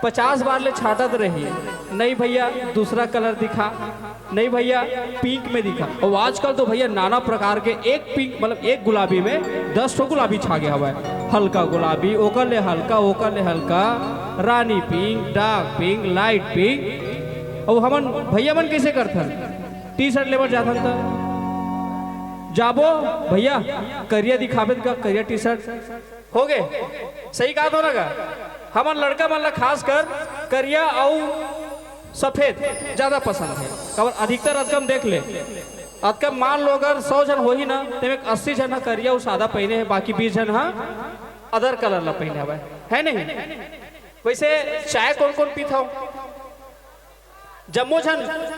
पचास बार ले छाटत रही, "नहीं भइया, दूसरा colour दिखा, नहीं भइया, pink में दिखा।" अउ आजकल तो भइया नाना प्रकार के एक pink, मतलब एक गुलाबी में दस ठो गुलाबी छा गे हवय। हल्का गुलाबी, ओकर ले हल्का, ओकर ले हल्का, रानी pink, dark pink, light pink। अउ हमन भइया मन कइसे करथन? T-shirt लेबर जाथन त, "जाबो भइया, करिया दिखाबे त का, करिया T-shirt।" हो गे, सही कहत हों ना गा? हमन लड़का मन ला खासकर करिया अउ सफेद ज्यादा पसंद हे। काबर, अधिकतर अतका म देख ले, अतका म मान लो अगर सौ झन होही ना, तेमे अस्सी झन ह करिया अउ सादा पहिने हे, बाकी बीस झन ह other colour ला पहिने हवय, है नहीं? वइसे चाय कोन कोन पीथव? जम्मो झन।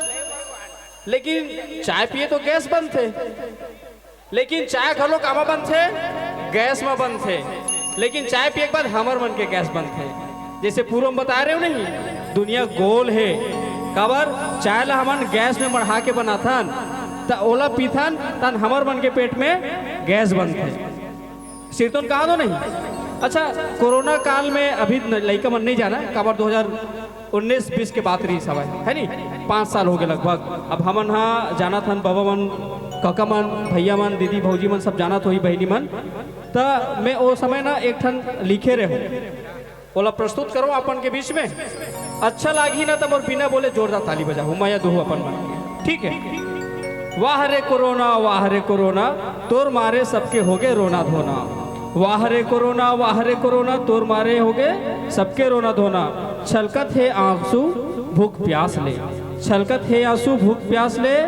लेकिन चाय पिए तो gas बनथे, लेकिन चाय घलो कामा बनथे? Gas म बनथे। लेकिन चाय पिए के बाद हमर मन के gas बनथे। जइसे पूर्व म बताय रहेंव नहीं, दुनिया गोल हे। काबर, चाय ला हमन gas में मढ़ा के बनाथन, त ओला पीथन, तहन हमर मन के पेट में gas बनथे। सिरतोन कहा दो नहीं। अच्छा, कोरोना काल में अभी न-, लइका मन नहीं जाना, काबर दो हज़ार उन्नीस बीस के बात रहिस हवय, है नी? पाँच साल हो गे लगभग। अब हमन हा जानत हन, बाबा मन, काका मन, भइया मन, दीदी भौजी मन सब जानत होही, बहिनी मन। त मैं ओ समय ना एक ठन लिखे रहेंव, ओला प्रस्तुत करों अपन के बीच में। अच्छा लागही ना, त मोर बिना बोले जोरदार ताली बजाहू, मया दुहू अपन मन के। ठीक है। वाह रे कोरोना, वाह रे कोरोना, तोर मारे सबके होगे रोना धोना। वाह रे कोरोना, वाह रे कोरोना, तोर मारे होगे सबके रोना धोना। छलकत हे आंसू भूख प्यास ले, छलकत हे आंसू भूख प्यास ले।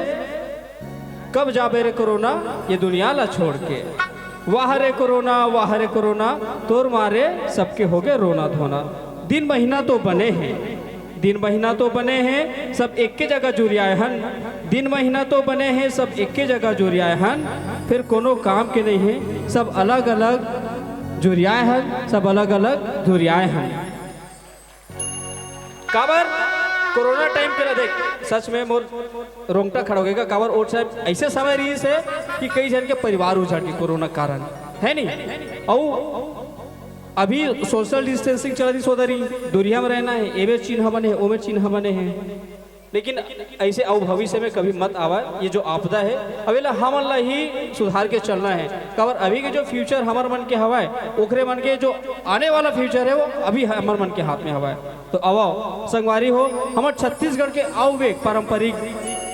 कब जाबे रे कोरोना ये दुनिया ला छोड़ के। वाह रे कोरोना, वाह रे कोरोना, तोर मारे सबके होगे रोना धोना। दिन महीना तो बने हे, दिन महीना तो बने हे, सब एके जगह जुरियाए हन। दिन महीना तो बने हे, सब एके जगह जुरियाए हन, फेर कोनो काम के नहीं हे, सब अलग-अलग जुरियाए हन, सब अलग-अलग जुरियाए हन। काबर कोरोना time के ला देख, सच में मोर रोंगटा खड़ा हो गे। काबर ओ time अइसे समय रहिस हे कि कई झन के परिवार उजड़ गे कोरोना कारण, है नी? अउ अभी social distancing चलत रहिस, ओ दरी दूरिहा में रहना हे, एमे चिन्ह बने हे, ओमे चिन्ह बने हे। लेकिन अइसे अउ भविष्य में कभी मत आवय, ये जो आपदा हे, अब एला हमन ला ही सुधार के चलना हे। काबर अभी के जो future हमर मन के हवय, ओकरे मन के जो आने वाला future हे, वो अभी हमर मन के हाथ में हवय। तो आवव संगवारी हो, हमर छत्तीसगढ़ के अउ एक पारंपरिक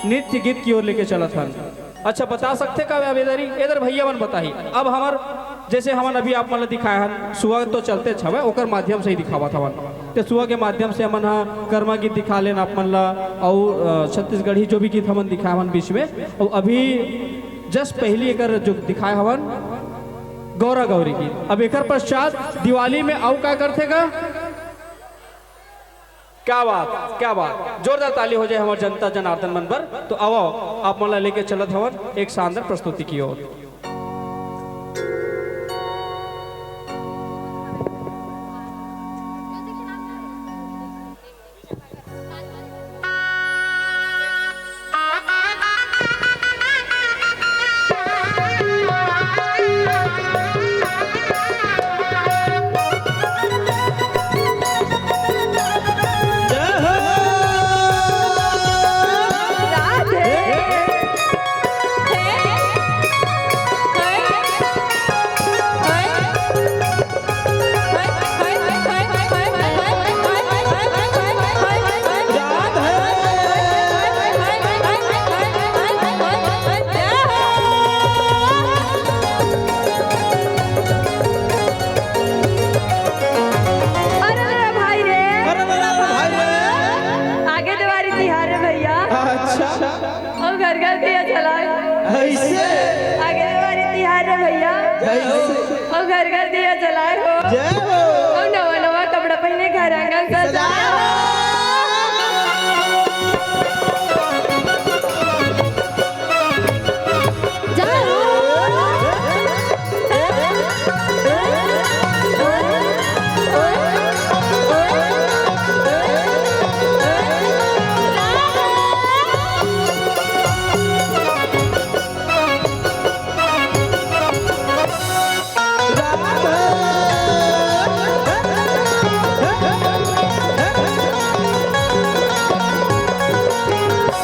नृत्य गीत की ओर लेके चलत हन। अच्छा, बता सकथे का अबे दरी? एदर भइया मन बताही। अब हमर, जइसे हमन अभी आप मन ला दिखाए हन, सुआ तो चलतेच हवय, ओकर माध्यम से ही दिखावत हवन। ते सुआ के माध्यम से हमन ह करमा गीत दिखा लेन आप मन ला, अउ, अ, छत्तीसगढ़ी जो भी गीत हमन दिखाए हवन बीच में। अउ अभी just पहिली एकर जो दिखाए हवन, गौरा गौरी गीत। अब एकर पश्चात दिवाली में अउ का करथे गा? क्या बात, क्या बात, जोरदार ताली हो जाए हमर जनता जनार्दन मन बर। तो आवव, आप मन ला लेके चलत हवन एक शानदार प्रस्तुति की ओर। अउ घर घर दिया जलाए। ऐसे। आगे वाली तिहार रे भैया। ऐसे। अउ घर घर दिया जलाए हो। जय हो। अउ नवा नवा कपड़ा पहिने घर आंगन सजाए हो। जय हो।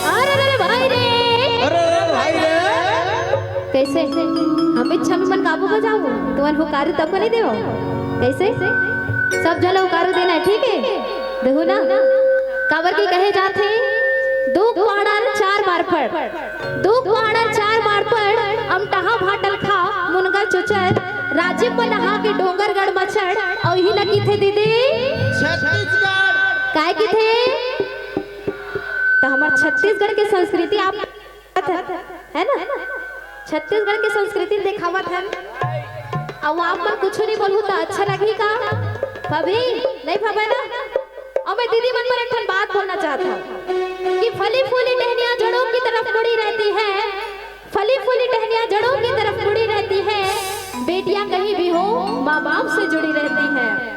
अरे, अरे, भाई रे। अरे, अरे, भाई रे। कैसे? हम इच्छा में मन काबू बजाओ, तुमन हुकारू तब को नहीं देवो। कैसे? सब जन हुकारू देना है, ठीक है? देखो ना, काबर के कहे जाथे, दू पाड़न चार मार पड़, दू पाड़न चार मार पड़, अमटहा भाटल खा, मुनगा चुचर, राजिम म नहा के डोंगरगढ़ म चढ़, अउ इही ल किथे दीदी? छत्तीसगढ़। काय किथे? त हमर छत्तीसगढ़ के संस्कृति आप है ना? छत्तीसगढ़ के संस्कृति देखावत हन। अउ आप मन कुछु नहीं बोलहू त अच्छा लगही का? फबही? नहीं फबे ना? अउ मैं दीदी मन बर एक ठन बात बोलना चाहत हूँ कि फली फूली टहनियाँ जड़ों की तरफ मुड़ी रहती है, फली फूली टहनियाँ जड़ों की तरफ मुड़ी रहती है, बेटियाँ कहीं भी हो माँ बाप से जुड़ी रहती है।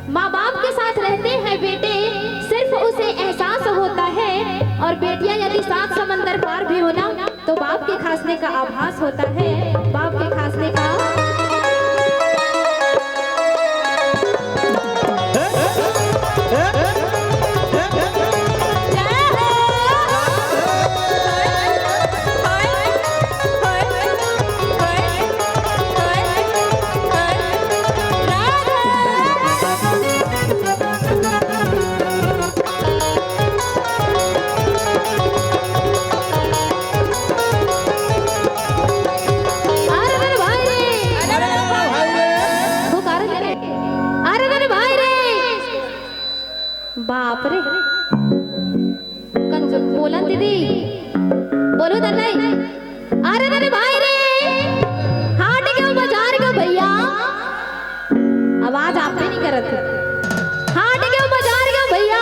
माँ बाप के साथ रहते हैं बेटे, सिर्फ उसे एहसास होता है। और बेटियाँ यदि सात समंदर पार भी हो ना, तो बाप के खासने का आभास होता है, बाप के खासने का। अरे, अरे, भाई रे। अरे, अरे, भाई रे। वो कारण है। अरे, अरे, भाई रे। बाप रे। कंजो-, बोलन दीदी। बोलो दन्नई। अरे, अरे, भाई रे। हाट गयो, बाजार गयो भैया। आवाज आप भी नहीं करत। हाट गयो, बाजार गयो भैया।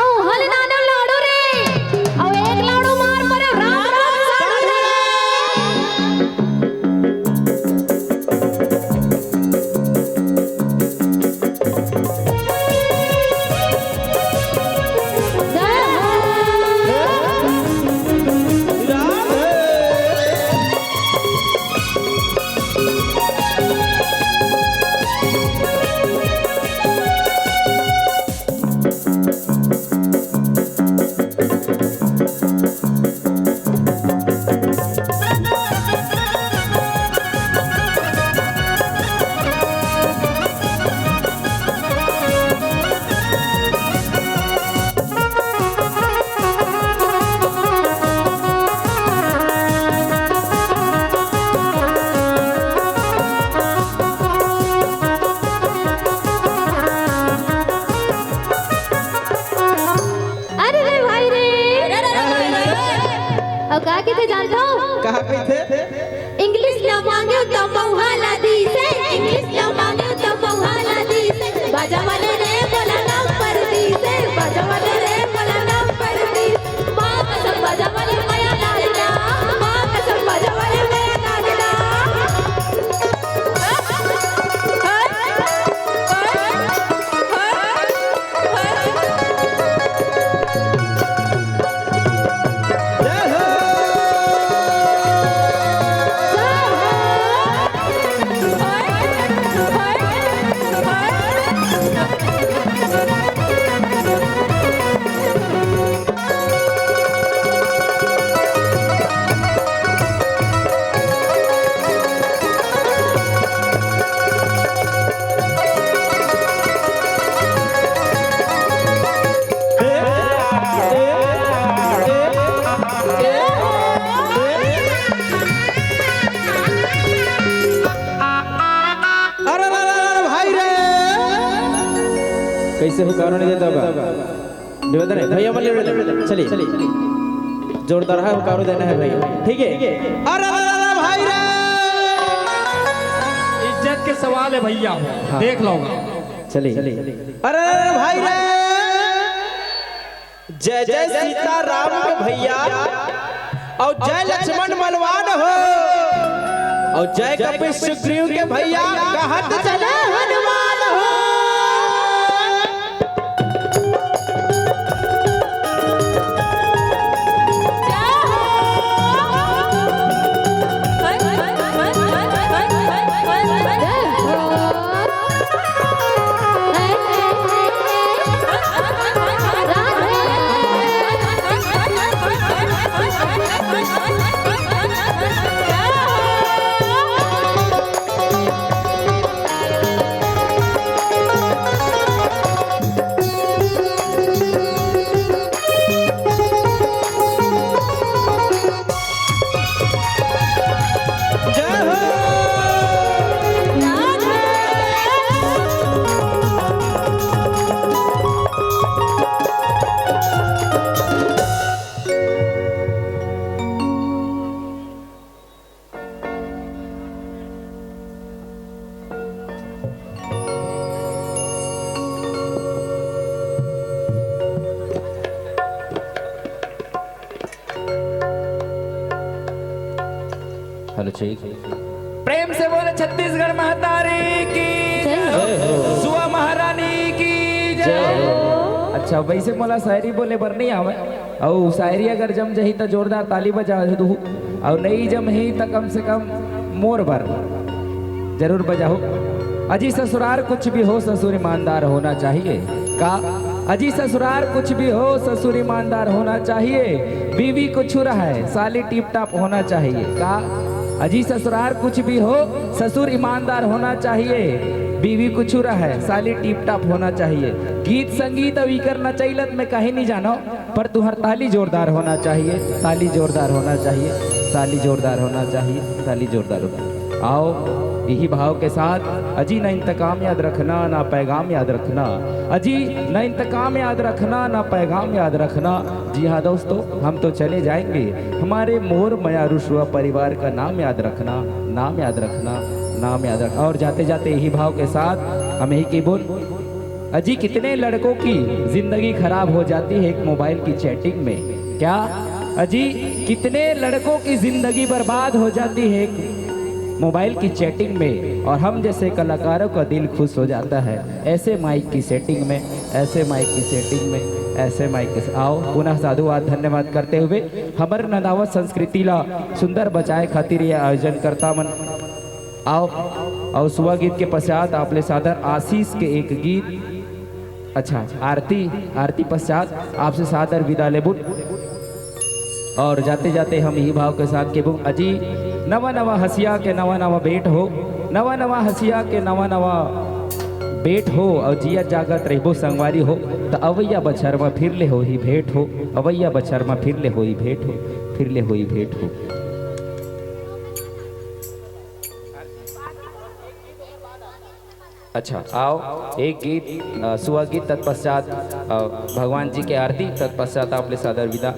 अउ हल नानो लाड़ू रे। अउ एक लाड़ू मार परे राम राम साड़ू रे। जय हो। अरे रे भाई रे। अउ का कहिथे जानथव? का कहिथे? इंग्लिश ल मांगेंव त मउहा ल दीसे, इंग्लिश ल मांगेंव त मउहा ल दीसे। बाजा वाले रे मोला नंबर दीसे, बाजा वाले रे मोला नंबर दीसे। माँ कसम बाजा वाले मया लागेला, माँ कसम बाजा वाले मया लागेला। अरे, अरे, अरे, अरे, भाई रे। कैसे हो, कारण दे दो। निवेदन है, भैया, मन ले, चलिए। जोरदार है, हुकारो देना है भाई, ठीक है। अरे, अरे, अरे, भाई रे। इज्जत के सवाल है भैया, हाँ। देख लूंगा। चलिए। अरे, अरे, भाई रे। जय जय सीताराम के भैया, और जय लक्ष्मण बलवान हो, और जय कपि सुग्रीव के भैया, कहत चले हनुमान हो। हेलो, ठीक। प्रेम से बोले छत्तीसगढ़ महतारी की जय। सुआ महारानी की जय। जय। अच्छा, वैसे मोला शायरी बोले बर नहीं आवे, अउ शायरी अगर जम जाही त जोरदार ताली बजा दू, अउ नहीं जमही त कम से कम मोर बर जरूर बजाहू। अजी ससुरार कुछ भी हो, ससुर ईमानदार होना चाहिए। का? अजी ससुरार कुछ भी हो, ससुर ईमानदार होना चाहिए। बीवी कुछ रहे, साली टिप टाप होना चाहिए। का? अजी ससुरार कुछ भी हो, ससुर ईमानदार होना चाहिए। बीवी कुछ रहे, साली टिप टाप होना चाहिए। गीत संगीत अउ इकर नचई ल त मैं कहीं नहीं जानव, पर तुहर ताली जोरदार होना चाहिए, ताली जोरदार होना चाहिए, ताली जोरदार होना चाहिए, ताली जोरदार होना। आओ, यही भाव के साथ, अजी ना इंतकाम याद रखना, ना पैगाम याद रखना। अजी ना इंतकाम याद रखना, ना पैगाम याद रखना। जी हाँ दोस्तों, हम तो चले जाएंगे, हमारे मोर मया रुशवा परिवार का नाम याद रखना, नाम याद रखना, नाम याद रखना। और जाते जाते यही भाव के साथ हम यही की बोल, अजी कितने लड़कों की जिंदगी खराब हो जाती है एक मोबाइल की चैटिंग में। क्या? अजी कितने लड़कों की जिंदगी बर्बाद हो जाती है एक मोबाइल की चैटिंग में, और हम जैसे कलाकारों का दिल खुश हो जाता है ऐसे माइक की सेटिंग में, ऐसे माइक की सेटिंग में, ऐसे माइक के से-, आओ पुनः साधुवाद धन्यवाद करते हुए हमर नंदावत संस्कृति ला सुंदर बचाए खातिर ये आयोजन करता मन। आओ, अउ सुआ गीत के पश्चात आप ले सादर आशीष के एक गीत, अच्छा, आरती, आरती पश्चात आपसे सादर विदा लेबुन। और जाते जाते हम यही भाव के साथ केबुन, अजी नवा नवा हंसिया के नवा नवा बेट हो, नवा नवा हंसिया के नवा नवा बेट हो, और जिया जागत रहबो संगवारी हो, त अवैया बछर म फिर ले होही भेंट हो, अवैया बछर म फिर ले होही भेंट हो, फिर ले होही भेंट हो। अच्छा, आओ, एक गीत, अ, सुआ गीत, तत्पश्चात, अ, भगवान जी के आरती, तत्पश्चात आप ले सादर विदा।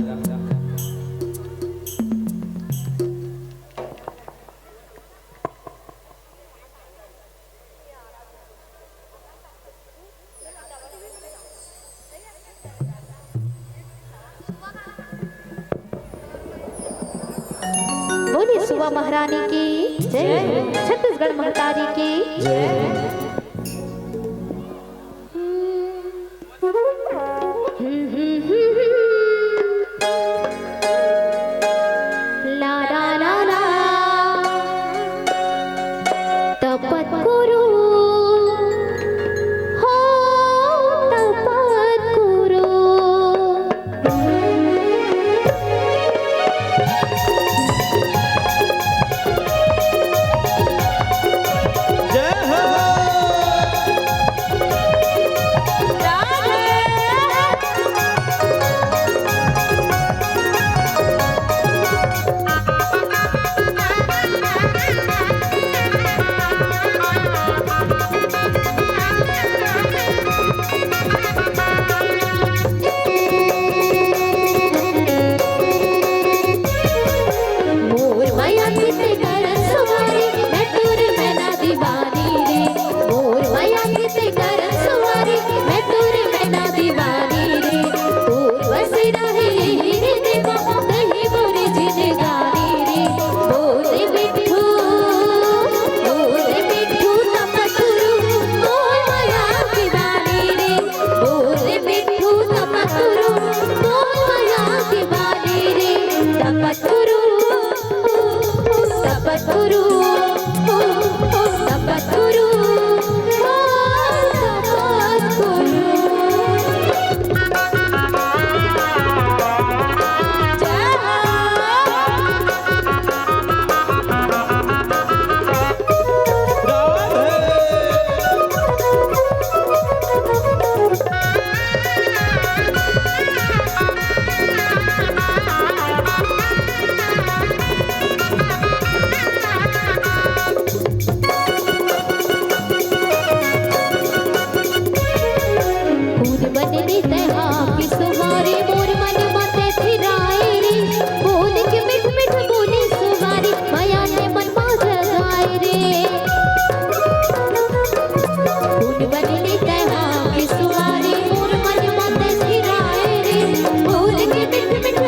बोलिए सुआ महारानी की जय, छत्तीसगढ़ महतारी की जय। ला ला ला ला। तपत कुरु, हो तपत कुरु। जय हो।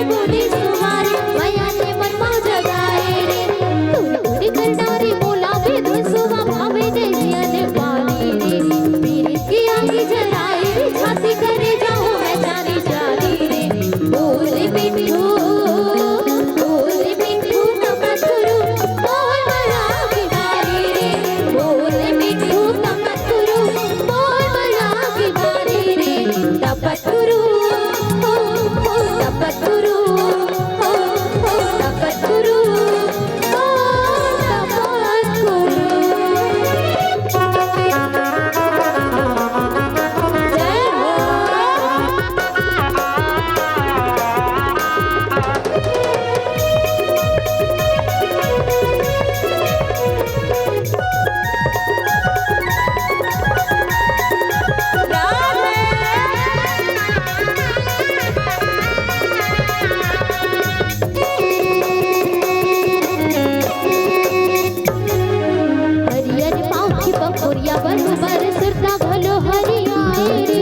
बोले सुमारी, मया ने मन मा जगाए रे। तुर तुर कर डारे मोला बेधुसुवा, भावे नैया ने पानी रे। पीरित की आगी जलाए रे, छाती करे जाओ मैं जानी जानी रे। बोले मिट्ठू, बोले मिट्ठू, तपतुरु, बोल मला की बारी रे। बोले मिट्ठू, तपतुरु, बोल मला की बारी रे। तपतुरु, तपतुरु, तपतुरु, तपतुरु। जय हो। हरियर पाँखी पखुरिया बरोबर सुरता घलो हरियाए रे।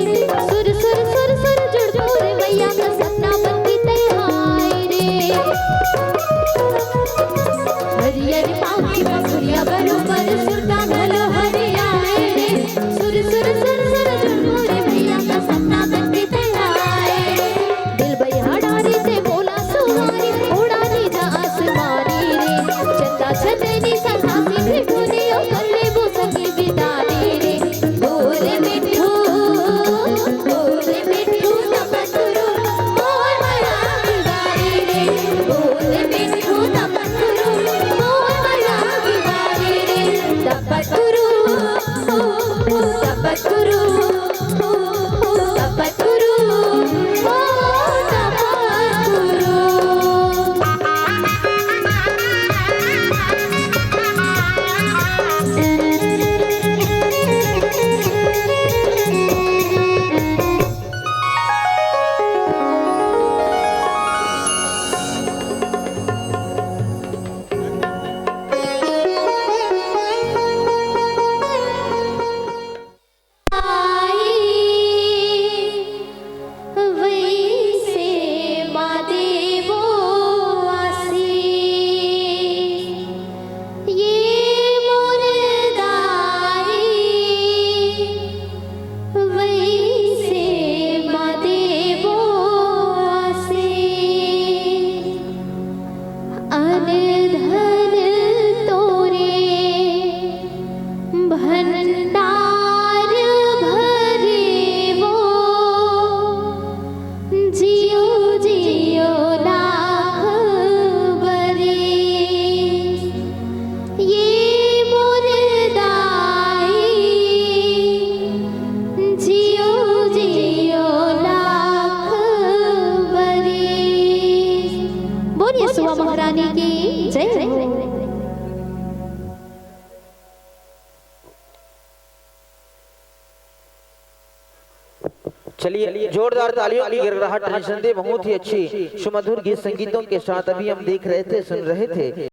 सुर सुर सुर सुर जुड़ मोर मैया का सपना बन के तैयार रे। हरियर पाँखी पखुरिया बरोबर सुरता घलो हरियाए रे। सुर सुर सुर सुर जुड़ मोर मैया का सपना बन के तैयार रे। दिल बहियाड़ारी ते मोला सुहारी, उड़ानी जा आसमानी रे। चंदा चंदनी संगाती भी दुनिया कर ले वो संगी बिदानी रे। बोले मिट्ठू, बोले मिट्ठू तपतुरु, मोर मला की बारी रे। बोले मिट्ठू तपतुरु, मोर मला की बारी रे। तपतुरु, तपतुरु, तपतुरु, ओ तपतुरु। आई, वैसे माँ देवो आसी, ये मोर दाई, वैसे माँ देवो आसी। अन धन तोरे भंडार भरे वो, जियो जियो लाख बरे। ये मोर दाई, जियो जियो लाख बरे। बोलिए सुआ महारानी की जय हो। चलिए, जोरदार तालियों की गड़गड़ाहट रहने दे। बहुत ही अच्छी सुमधुर गीत संगीतों के साथ अभी हम देख रहे थे, सुन रहे थे।